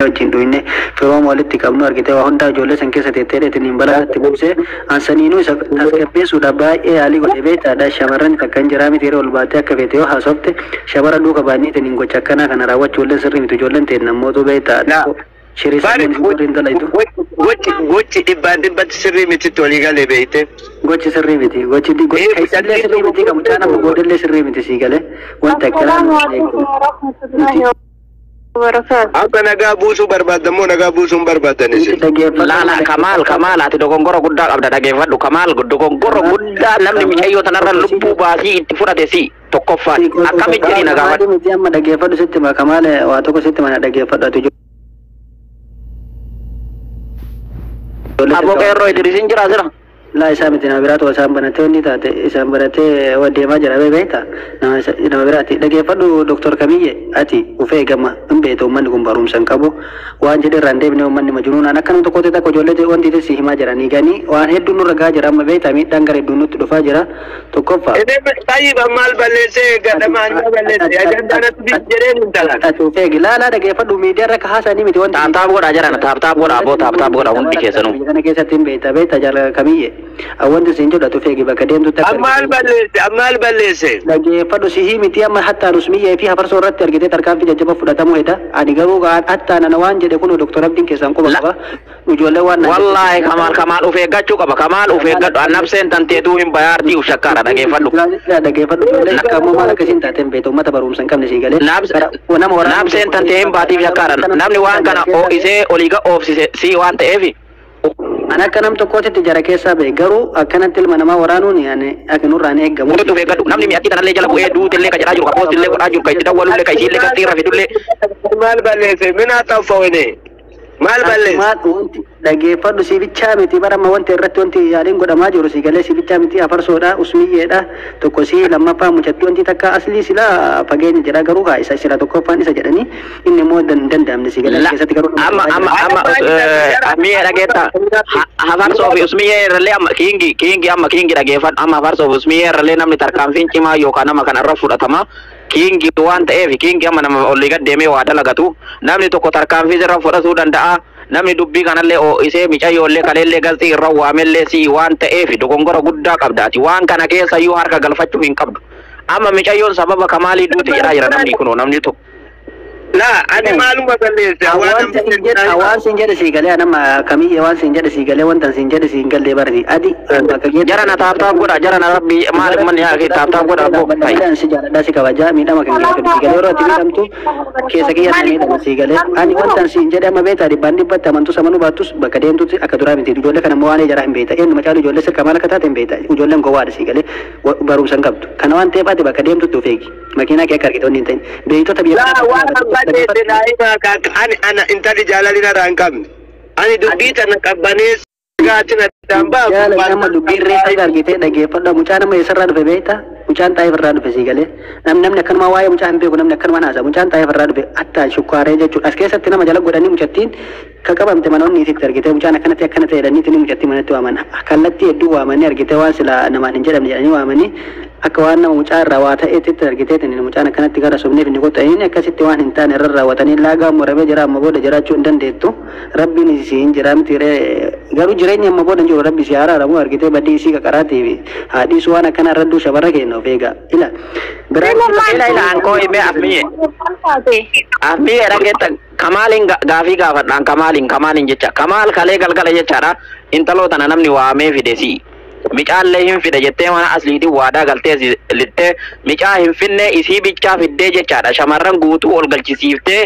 Wajjin dhuyne firooma walitti qabnu argite waa hundaa ijoollee san keessa teettee dheetiin balaa itti buuse ansaniinuu isa tasgabbeessuudha baay'ee yaalii godhe beektaadha. Shamarran takka hin jiraa miti yeroo ol baatee akka feete yoo haasofte shamara duuka baanniitiin hin gocha akkanaa kana raawwachuu illee sirrii miti ijoolleen ta'e namoota beektaadha. Shirii sammuun hin dalaytu. Gochi dhibbaan dhibbatti sirrii mititti walii galee beekte. Gochi sirrii miti. Gochi keessallee sirrii miti kan mucaan amma boodallee sirrii miti sii galee wanta akkanaa. Assalaamu alaikum warahmatullahi wabarakatuh. Akka nagaa buusuu barbaaddan moo nagaa buusuu hin barbaaddan isin? Laala Kamaal, Kamaal, ati dogongora guddaa qabda, dhageeffadhu Kamaal, dogongora guddaa namni micayyoo tanarra lubbuu baasii itti fudhate si tokkoffaan akkamitti jedhii na gaafadhu. Miti amma dhageeffadhu sitti hima Kamaal, waa tokko sitti mana dhageeffadhu ati. Aboo qeerroo Idrisiin jira asira. Laa isaa miti, nama biraatu isaan banatee wanni taate isaan banatee deemaa jira beekta, nama biraati. Dhageeffadhu Doktor Kamiyye, ati ufee gama hin beektu uummanni kun barumsa hin qabu waan jedhe irraa hin deebine uummanni majnuunaan akka nama tokkotti takka ijoollee wanti si himaa jiranii ganii waan hedduun nurra gahaa jira amma beekta, miidhaan gara hedduun nutti dhufaa jira tokkoffaa. Tayyib maal balleessee gadhamaan balleessee ajandaa natti jedheen intalaan. Ati ufee laalaa dhageeffadhu miidiyaa irra kahaasanii miti wanti. Tap tap godhaa jiran, tap tap godhaa aboo, tap tap godhaa hundi keessanuu. Biyya kana keessatti hin beekta beekta jaalala Kamiyyee. Wanti siin jedhu ati ufee bakka deemtutti akka. Maal balleesse maal balleesse? Dhageeffadhu sihii miti amma hattaa rusmiyyee fi hafarsoo irratti argitee tarkaanfii jajjaba fudhatamuu heda. Ani garuu hattaa nana waan jedhe kun Doktor Abdiin keessaan quba qaba. Ijoollee waan naan Wallaahi Kamaal, Kamaal uf eeggachuu qaba. Kamaal uf eeggadhu. Annabseen tanteetuu hin bayaartii uf shakkaara, dhageeffadhu. Dhageeffadhu, ijoollee akka ammoo maal akkasiin taateen beektu uummata barumsa hin qabne sii galee. Nama waraana. Nabseen tantee hin baatiif shakkaara. Namni waan kana ho'isee olii ga oofsise si waan ta'eef. Ani akka nam tokkootitti jara keessaa ba'e garuu akkanatti ilma namaa waraanuun ani akka nurraan eeggamu. Murtuu uf eeggadhu. Namni mi'attii tanallee jala bu'ee duutillee ka jedhaa jiru, ka poostillee godhaa jiru, ka itti dawwalullee, ka isiillee ka irra fidullee. Maal balleesse mina xaffawne maal balleesse? Maal wanti dhageeffadhu si bichaa miti bara amma wanti irratti wanti yaaliin godhamaa jiru si galee si bichaa miti hafarsoodha usmiyyeedha tokko si lammaffaa mucattii wanti takka aslii silaa fageenya jedha garuu kaa isa sila tokkoffaan isa jedhanii inni immoo hin danda'amne si galee keessatti garuu. Amma mi'a dhageetta hafarsoo fi usmiyyee irrallee amma kiingi kiingi amma kiingi dhageeffadhu, amma hafarsoo fi usmiyyee irrallee namni tarkaanfiin cimaa yookaan nama kana irra fudhatama. Kiingi waan ta'eef kiingi amma nama olii gad deemee waa dalagatu namni tokko tarkaanfii irra fudhatuu danda'a. Namni dubbii kanallee ho'isee micayyoollee kaleellee galtii irra waamellee si waan ta'eef dogongora guddaa qabda, ati waan kana keessa iyyuu harka galfachuu hin qabdu. Amma micayyoon sababa Kamaalii duute jedhaa jira namni kunoo namni tokko. Laa ani maaluma balleesse? Waan siin jedhe waan siin jedhe sii galee anama Kamiyyee waan siin jedhe sii galee wanta siin jedhe siin gallee barati adi bakka geedda. Jara na tap tap godha, jara na rabbi maaliif manni haa tap tap godha abboo. Miidhaan si jaaladha si kabajaa miidhama kan kee sii galee yeroo ati miidhamtu keessa kiyya na miidhama sii galee ani wanta siin jedhe amma beektaa dhibbaan dhibbatti amantus amanuu baattus bakka deemtutti akka duraa miti ijoollee kana immoo waan jaraa hin beekta eenyuma caalu ijoollee sirka maal akka taate hin beekta ijoolleen gowwaadha sii galee barumsa hin qabdu kana waan ta'eef ati bakka deemtutti of eegi makiinaa kee akka argite wanni hin ta'in beektota biyya. Laa waan balleesse daa'ima ani ana intalli jaalalina irraa hin qabne. Ani dubbii tana qabbanees gaatina addaan baasu. Jaalala nama dubbii reeffa argitee dhageeffadha mucaa nama eessarraa dhufe beektaa mucaan Xaayif irraa dhufe sii galee namni akkanumaa waa'ee mucaa hin beeku namni akkanumaa naasa mucaan Xaayif irraa dhufe hatta shukkaaree jechuudha as keessatti nama jala godhanii mucattiin ka qabamte manoonni isitti argitee mucaan akkanatti akkana ta'e jedhanii mucattii manatti waaman kallattii hedduu waamanii argitee waan sila namaan hin jedhamne jedhanii waamanii akka waan nama mucaa irraa waa ta'eetti argitee mucaan akkanatti gara sobneef inni qoxa'in akkasitti waan hin taane irra raawwatanii laagaa muramee jira amma booda jiraachuu hin dandeettu rabbiin isii hin jira miti garuu jireenya amma booda hin jiru rabbi si araaramu argitee badii isii qaqaraatiif haadhiisu waan akkana irra duu shamarra keenya of eegaa ila biraa. Ila ila ankoo himee afmiye. Afmiye dhageetta Kamaaliin gaafii gaafadhaan Kamaaliin Kamaaliin jecha Kamaal kalee galgala jechaadha intaloo tana namni waamee fide si. Micaallee hin fide jettee mana asliitiin waadaa galtee littee micaa hin finne isii bichaa fiddee jechaadha shamarran guutuu ol galchisiiftee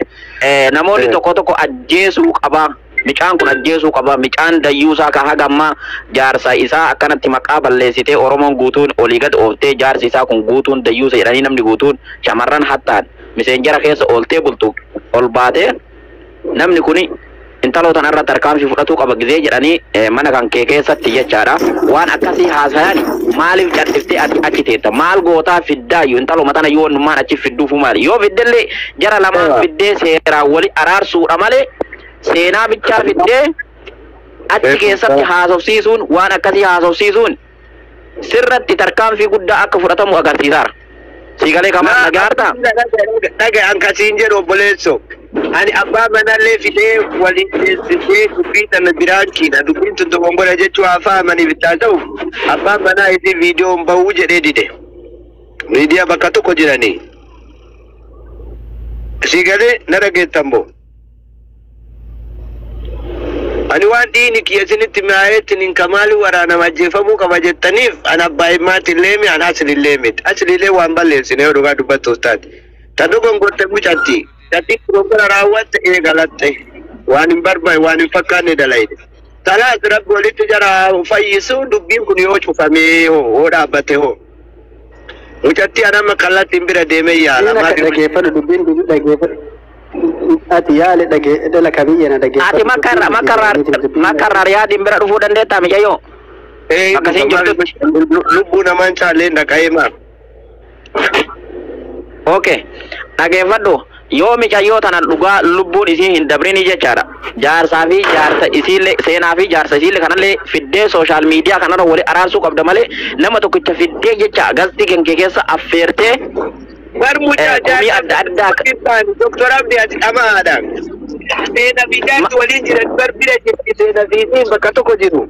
namoonni tokko tokko ajjeesuu qaba. Micaan kun ajjeesuu qaba. Micaan dayyuusaa ka hagamma jaarsa isaa akkanatti maqaa balleessitee Oromoon guutuun olii gad ooftee jaarsi isaa kun guutuun dayyuusa jedhanii namni guutuun shamarran hattaan miseenjara keessa ooltee bultu ol baatee namni kuni intaloo tanarra tarkaanfii fudhatuu qaba gizee jedhanii mana kan kee keessatti jechaadha. Waan akkasii haasayani maaliif calliftee ati achi teetta? Maal gootaa fiddaayyuu intaloo tana yoo onnummaan achi fidduufu maali? Yoo fiddellee jara lamaan fiddee seeraan wali araarsuudha malee seenaa bichaa fiddee achi keessatti haasofsiisuun waan akkasii haasofsiisuun sirratti tarkaanfii guddaa akka fudhatamu agarsiisaara. Si galee Kamaal dhagaarta? Dhaga an kasiin jedhu obboleesso. Ani abbaa manallee fidee waliin teessisee dubbii tana biraankiidha. Dubbiin tun dogongora jechuu haa fahamaniif itti haa ta'u. Abbaan manaa isii viidiyoon bahuu jedhee dide. Miidiyaa bakka tokko jiranii. Si galee na dhageettan boo. Ani waan dhiini kiyya isinitti mi'aayeetiin hin kamaali waraanama ajjeefamuu qaba jettaniif an abbaa himmaatti illee mi an aslillee miti. Aslillee waan balleessine yoo dhugaa dubbattuuf taate. Ta dogongorte mucatti. Tatti dogongora raawwatte eegalatte. Waan hin barbaanne waan hin fakkaanne dalayde. Talaas rabbi walitti jara fayyisu dubbiin kun yoo cufamee hoo hoo dhaabbate hoo. Mucatti an amma kallattiin bira deemee yaala. Akka dhageeffadhu dubbiin dubbii dhageeffadhu. Ati yaale dhagee dhala kabiyya na dhageeffadhu. Ati makkarraa Riyaadiin bira dhufuu dandeettaa micayyoo? Akkasiin jirtutti. Lubbuu namaan caallee dhaqa'ee maa. Okay. Dhageeffadhu yoo micayyoo tana dhugaa lubbuun isii hin dabrini jechaadha. Jaarsaa fi jaarsa isiillee seenaa fi jaarsa isiillee kanallee fiddee sooshaal miidiyaa kanarra wali araarsuu qabda malee nama tokkicha fiddee jecha gastii kenkee keessa affeertee Bar mucaa komii adda addaa Doktor Abdi ati dhamaadha. Seena fi jaarsi waliin jiran bar bira jirti seena fi isiin bakka tokko jiru.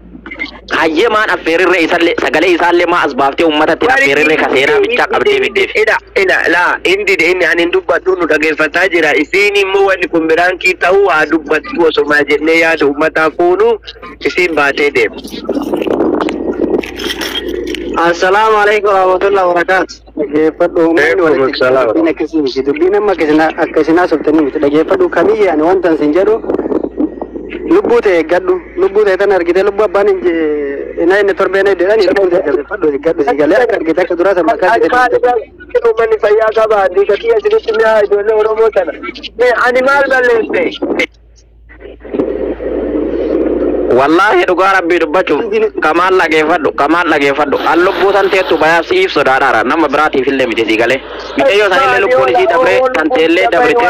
Hayyee maan affeerirree isallee sagalee isaallee maa as baaftee uummatatti affeerirree ka seenaa bichaa qabdee fiddeef. Ila ila laa inni dide inni ani hin dubbadhu nu dhageeffataa jira. Isiin immoo wanni kun biraankii ta'uu haa dubbattu osoo jennee yaada uummataa fuunu isiin baatee deema. Assalaamu alaikum warahmatullahi wabarakatuh. Dhageeffadhu uummanni walitti dubbiin akkasii miti. Dubbiin amma akka isin haasoftanii miti. Dhageeffadhu kamiyya ani wanta isin jedhu lubbuu ta'e eeggadhu. Lubbuu ta'e tan argite lubbuu abbaan hin inni torbeen jedhani lubbuu ta'e jabeeffadhu eeggadhu si galee akka argite akka duraa sana akka Ani maal uummanni fayyaa qaba. Diika kiyya isinitti mi'aa ijoollee Oromoo tana. Mee ani maal balleesse? Wallaahi dhugaa rabbii dubbachuuf Kamaal dhageeffadhu Kamaal dhageeffadhu an lubbuu tan teettu bayaaf si'iif sodaadhaara nama biraatiif illee miti si galee micayyoo sanillee lubbuun isii dabree tan teellee dabrite.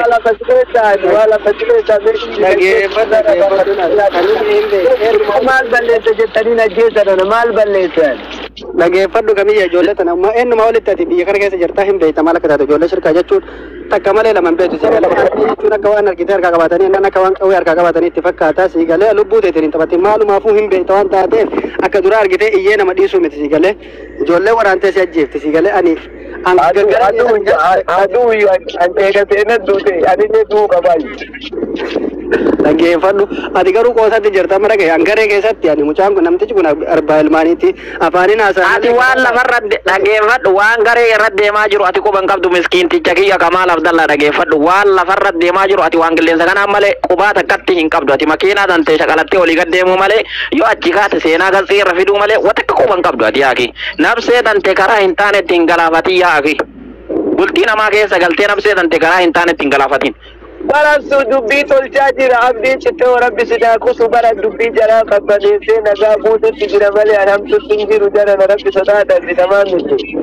Maal balleesse jettanii ajjeesan maal balleessan? Dhageeffadhu kamiyya ijoollee tana eenyuma walitti ati biyya kana keessa jirtaa hin beekta maal akka taate ijoollee shirkaa jechuun takka malee lama hin beektu si galee jechuun akka waan argitee harkaa qabaatanii innaan akka waan qawwee harkaa qabaatanii itti fakkaata si galee lubbuu teetiin hin taphatin maalumaafuu hin beekta waan taateef akka dura argitee iyyee nama dhiisuu miti si galee ijoollee waraantee si ajjeefti si galee ani Aduu an eega seenaa duute anillee du'uu qabaayu. Dhageeffadhu ati garuu qoosatti jirta amma dhagaye hangaree keessatti ani mucaan kun namtichi kun arbaa ilmaaniitti afaaniin haasa'an. Ati waan lafarra dhageeffadhu waan garee irra deemaa jiru ati quban qabdu miskiinticha kiyya Kamaal Abdallaa dhageeffadhu waan lafarra deemaa jiru ati waan qilleensa kanaa malee qubaa takkatti hin qabdu ati makiinaa tantee shaqalattee olii gad deemuu malee yoo achi kaate seenaa galxii irra fiduu malee watakka quban qabdu ati yaaki nabsee tantee karaa hin taanetti hin galaafatin yaaki bultii namaa keessa galtee nabsee tantee karaa hin taanetti hin galaafatin. Baransu dubbii tolchaa jira abdiin cittee rabbi sidaa kusu bara dubbii jaraa qabbaneessee nagaa buusutti jira malee anamtutti hin jiru jara na rabbi sodaadha bitamaa miti.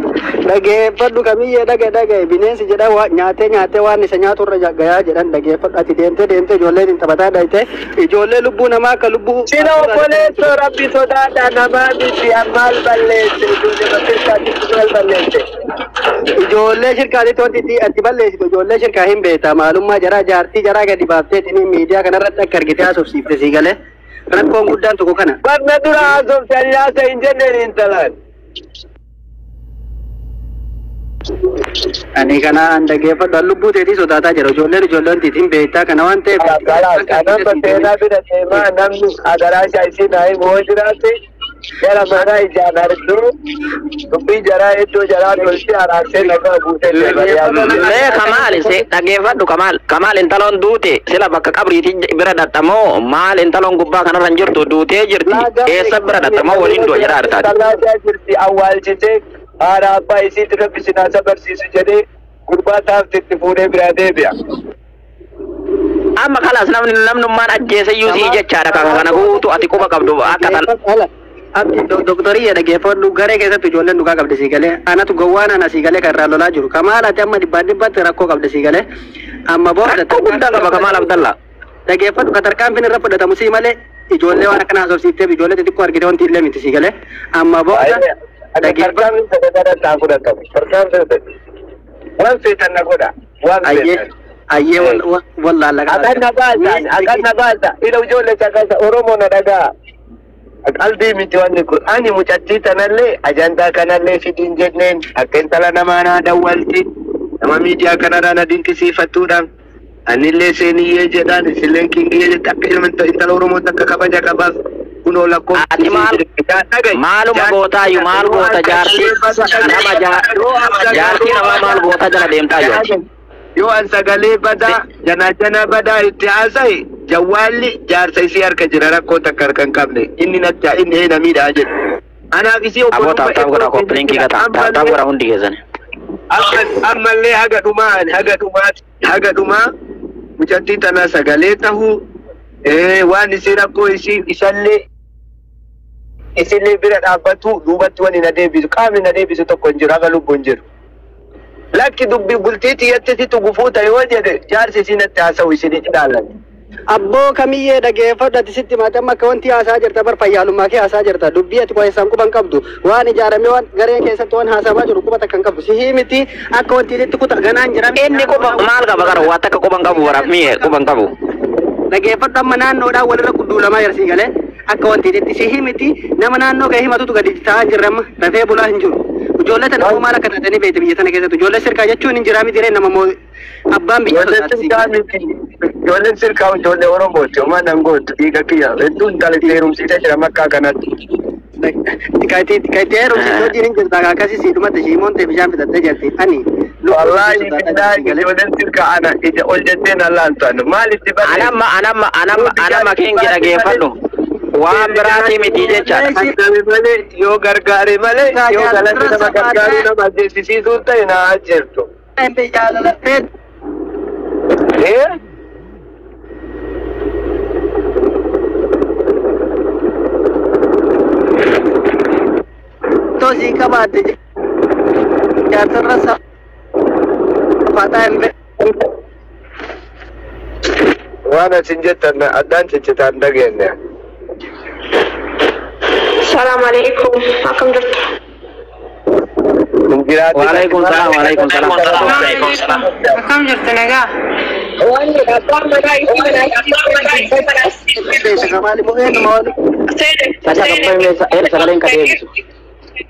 Dhageeffadhu kamiyyee dhage dhage bineensi jedha nyaatee nyaatee waan isa nyaaturra gayaa jedhan dhageeffadhu ati deemtee deemtee ijoolleen hin taphataa dhayite ijoollee lubbuu namaa akka lubbuu. Sina obboleessoo rabbi sodaadha namaa miti maal balleesse ijoollee bakkeessaatti maal balleesse. Ijoollee shirkaatitti wanti ati balleessitu ijoollee shirkaa hin beekta maalummaa jaraa jaartii jaraa gadi baafteetiin miidiyaa kanarratti akka argite haasofsiifte sii galee rakkoon guddaan tokko kana. Barna dura haasofte allaasa hin jenneen intalaan. Ani kana an dhageeffadhu an lubbuu teetii sodaataa jira ijoolleen ijoolleen tiitiin beektaa kana waan ta'eef. Kanaaf seenaa bira deemaa namni agaraashaa isii naa'im hoo jiraate jara mana ijaan argu dubbii jaraa iddoo jaraa tolchee araarsee nagaa buutee Mee Kamaal se dhageeffadhu Kamaal Kamaal intaloon duute sila bakka qabriiti bira dhadhamoo maal intaloon gubbaa kanarra hin jirtu duutee jirti eessa bira dhadhamoo waliin du'a jedhaa artaati. Sallaataa jirti awwaalchitee haadha abbaa isiitti rabbi sinaasa barsiisu jedhee gurbaa taafti itti fuudhee biraa deebi'a. Amma kalaas namni namnummaan ajjeeseyyuu sii jechaadha kana guutuu ati quba qabdu akka tan. Abdi doktoriyya dhageeffadhu garee keessatti ijoolleen dhugaa qabdi sii galee anatu gowwaan ana sii galee kan irraa lolaa jiru Kamaal ati amma dhibbaan dhibbaatti rakkoo qabdi sii galee amma booda Rakkoo guddaa qaba Kamaal Abdallaa. Dhageeffadhu ka tarkaanfiin irra fudhatamu sii malee ijoollee waan akkana haasofsiifteef ijoollee xixiqqoo argite wanti illee miti sii galee amma booda Tarkaanfiin fudhatamu. Tarkaanfiin fudhatamu. Waan feetan na godha. Waan Ayyee feetan. ayyee wallaalla Akan na baasa, akan na baasa. Ila ijoollee caqasa Oromoo na dhagaa. Qalbii miti wanni kun. Ani mucattii tanallee ajandaa kanallee fidiin jenneen akka intala namaa naa dawwalti. Nama miidiyaa kanarraa na dinqisiifattuudhaan. Anillee seeniyyee jedhaan isilleen kingiyyee jette akka ilma intala Oromoo takka kabaja qabaaf. Kunoo lakkoofsi Ati maaluma gootaayyuu maal goota jaartii nama jaartii namaa maal goota jala deemtaayyuu ati. Yoo an sagalee badaa janaa jana badaa itti haasa'e jawwaalli jaarsa isii harka jira rakkoo takka harka hin qabne inni natti inni eena miidhaa jedhu. Anaaf isii Aboo taaptaap godha koppiliinkii gata taaptaap godha hundi keessan. Ammallee haga dhumaa ani haga dhumaa haga dhumaa mucattii tana sagalee tahuu waan isii rakkoo isii isallee isillee bira dhaabbatu duubatti wani na deebisu qaamni na deebisu tokko hin jiru haga lubbu hin jiru. Lakki dubbi bultii tiyyatti situ gufuu ta'e yoo jedhe jaarsi isii natti haasa'u isinii ilaalan. Abboo kamiyyee dhageeffadhu ati sitti maate amma akka wanti haasaa jirta bar fayyaalummaa kee haasaa jirta dubbii ati qo'eessaan quban qabdu waan ijaarame waan garee keessatti waan haasamaa jiru quba takka hin qabdu sihii miti akka wanti itti kuta ganaan jira. Inni quba maal qaba gara waa takka quban qabu waraaf mi'e quban qabu. Dhageeffadhu amma naannoodhaan walirra gudduulamaa jira sii galee akka wanti itti sihii miti nama naannoo kee himatutu gadi taa'aa jirra amma rafee bulaa hin jiru. Ijoollee tana immoo maal akka taatanii beekte biyya tana keessatti ijoollee sirkaa jechuun hin jiraa miti nama moo abbaan biyya Ijoolleen sirkaa miti. Ijoolleen sirkaa ijoollee Oromooti. Homaa nan gootu dhiiga kiyya. Hedduu intala itti heerumsiisee jira makkaa kanatti. Kaitee heerumsiisee hojiin hin jirta akkasii sii dhumate shiimoon ta'e bishaan fitattee jirti. Ani Wallaahi billaahi ijoolleen sirkaa ana ija ol jettee na laaltu maal itti barreessu? Anamma anamma anamma anamma keengi dhageeffadhu. Waan biraatii miti jechaadha. Gargaare malee yoo gargaare malee yoo galatti nama gargaaruu nama ajjeesisiisuu ta'e na ajjeertu. Eh? Tosii qabaatte jaarsarra safataa hin beeku. Waan asin jettan addaan ciccitaan dhageenye. Salaam alaikum. Akkam jirtu? Waalaikum salaam waalaikum salaam. Akkam jirtu nagaa? Sagaleen ka deebisu.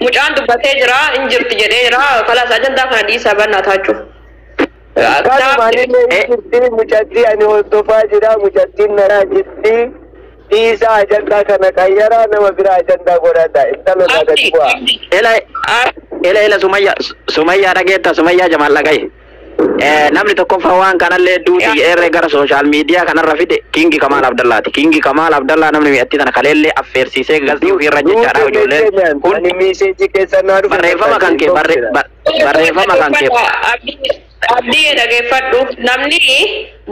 Mucaan dubbatee jira, hin jirti jedhee jira. Kalaas ajandaa kana dhiisaa bannaa taachuu. Kanuma anillee jirti mucattii ani hordofaa jira mucattiin naraa jirti. Dhiisaa ajandaa kana qayyaraa nama biraa ajandaa godhadha. Intalo gadi bu'aa. Ela ela ela Sumayya Sumayyaa dhageetta Sumayyaa Jamaal dhagaye. Namni tokkoffaa waan kanallee duuti eerree gara sooshaal miidiyaa kanarra fide Kingi Kamaal Abdallaati. Kingi Kamaal Abdallaa namni mi'attii tana kaleellee affeersiisee galtii ofiirra jechaadha ijoolleen kun Ani miiseejii keessa naa dhufe. barreeffama kan kee barreeffama kan kee Abdii dhageeffadhu namni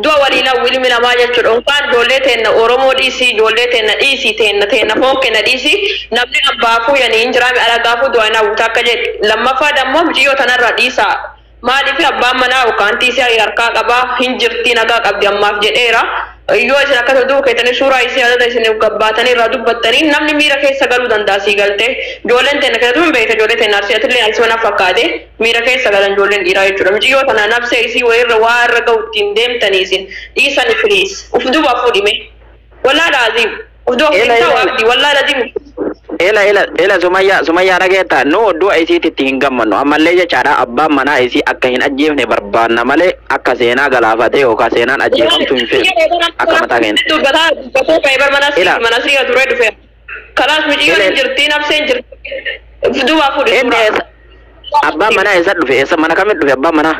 du'a waliin hawwi namaa jechuudha. Unkaan ijoollee teenna Oromoo dhiisii ijoollee teenna dhiisii teenna teenna foon kenna dhiisii namni abbaafuu yani hin jiraame alagaafuu du'a hin hawwita akka jedhe. Lammaffaa dammoo mucayyoo tanarra dhiisaa. Maaliif abbaan manaa yookaan tiisii harkaa qabaa hin jirti nagaa qabdi ammaaf jedheera. Yoo isin akkas oduu keetanii suuraa isii adada isin gabbaatanii irraa dubbattanii namni miira keessa galuu danda'a sii galtee. Ijoolleen teenna keessattuu hin beekte ijoollee teenna arsii atillee arsii mana fakkaate miira keessa galan ijoolleen dhiiraa jechuudha. Mucayyoo tana nabsee isii wayirra waa irra gahu ittiin deemtanii isin dhiisani firiis. Uf duuba fuudhime. Wallaa laaziim. Uf duuba Ela, fuudhime ela. abdii wallaa laaziim. Ela ela ela Sumayyaa Sumayyaa dhageetta nu du'a isiititti hin gammannu ammallee jechaadha abbaan manaa isii akka hin ajjeefne barbaanna malee akka seenaa galaafatee yookaan seenaan ajjeefamtu hin feenu akka mataa keenya. Dubbataa dubbatee ka'ee bar mana Ila. mana sirrii turee dhufe. Kalaas mucayyoon Ila. hin jirti nabsee hin jirti. Uf duuba fuudhi Inni suuraa. eessa abbaan manaa eessa dhufe eessa mana kamitti dhufe abbaan manaa?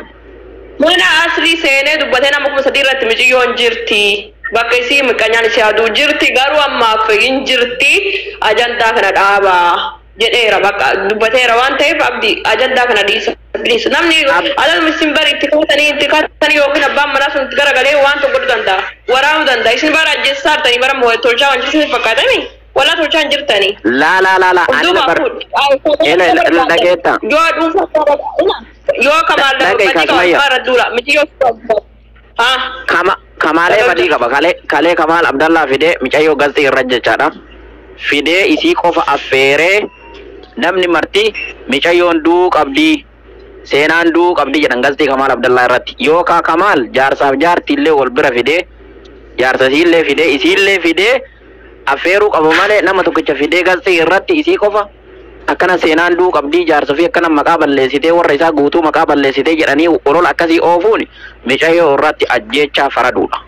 Mana asrii seenee dubbatee nama 3000 irratti mucayyoon jirti. Bakka isii miqanyaan ishee aduu jirti garuu ammaaf hin jirti ajandaa kana dhaabaa jedheera bakka dubbateera waan ta'eef abdii ajandaa kana dhiisa. Please namni alaluma isin bari itti kaatanii itti kaatanii yookiin abbaan manaa sun itti garagalee waan tokko godhuu danda'a. Waraanuu danda'a. Isin bara ajjeessaa jirtanii bara tolchaa waan jirtu fakkaatanii walaa tolchaa hin jirtanii. Laa laa laa laa Of ani duuba bar fuudhi. Ela ela ela dhageetta. Yoo dhuunfaa yoo kamaal Dhaga'i badii qaba Sumayyaa. irra duula miti yoo haa Kama kamaalee badii qaba kalee kalee Kamaal Abdallaa fidee mucayyoo galtii irra jechaadha. Fidee isii qofa affeeree namni marti mucayyoon du'uu qabdii. Seenaan du'uu qabdi jedhan galtii Kamaal Abdallaa irratti. Yookaan Kamaal jaarsaaf jaartiillee wal bira fidee, jaarsa isiillee fidee, isiillee fidee affeeruu qabu malee, nama tokkicha fidee galtii irratti isii qofa akkana seenaan du'uu qabdii, jaarsa fi akkana maqaa balleessitee, warra isaa guutuu maqaa balleessitee jedhanii olola akkasii oofuun micayyoo irratti ajjeechaa faraduudha.